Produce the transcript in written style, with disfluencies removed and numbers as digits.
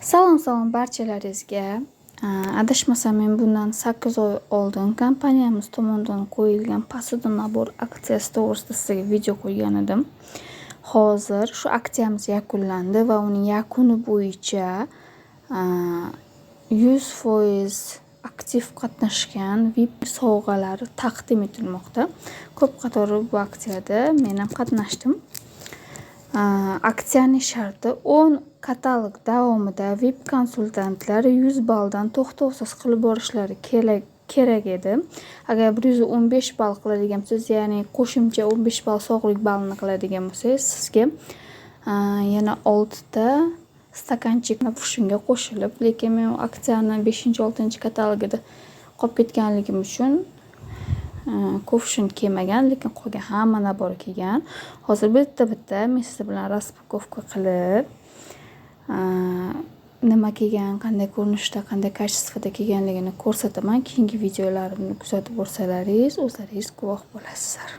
Salom, salom barchalaringizga. Adashmasam, men bundan 8 oy oldin kompaniyamiz tomonidan qo'yilgan "Посуда набор" aksiyasi to'g'risida sizlarga video qo'ygan edim. Hozir shu aksiyamiz yakunlandi va uning yakuni bo'yicha 100% aktiv qatnashgan VIP sovg'alari taqdim etilmoqda. Ko'p qatori bu aksiyada men ham qatnashdim. Aksiyaning sharti: 10 katalog davomida VIP konsultantlar 100 balldan to'xtovsiz qilib borishlari kerak edi. Agar 115 ball qiladigan bo'lsangiz, ya'ni qo'shimcha 15 ball sog'lik ballini qiladigan bo'lsangiz, sizga yana oltita стаканчик shunga qo'shilib, lekin men u aksiyani beshinchi, oltinchi katalogida qolib ketganligim uchun кувшин kelmagan, lekin qolgan hamma набор kelgan. Hozir bitta-bitta men sizlar bilan распаковка qilib, nima kelgan, qanday ko'rinishda, qanday качество da kelganligini ko'rsataman. Keyingi videolarimni kuzatib borsalaringiz, o'zlaringiz guvoh bo'lasizlar.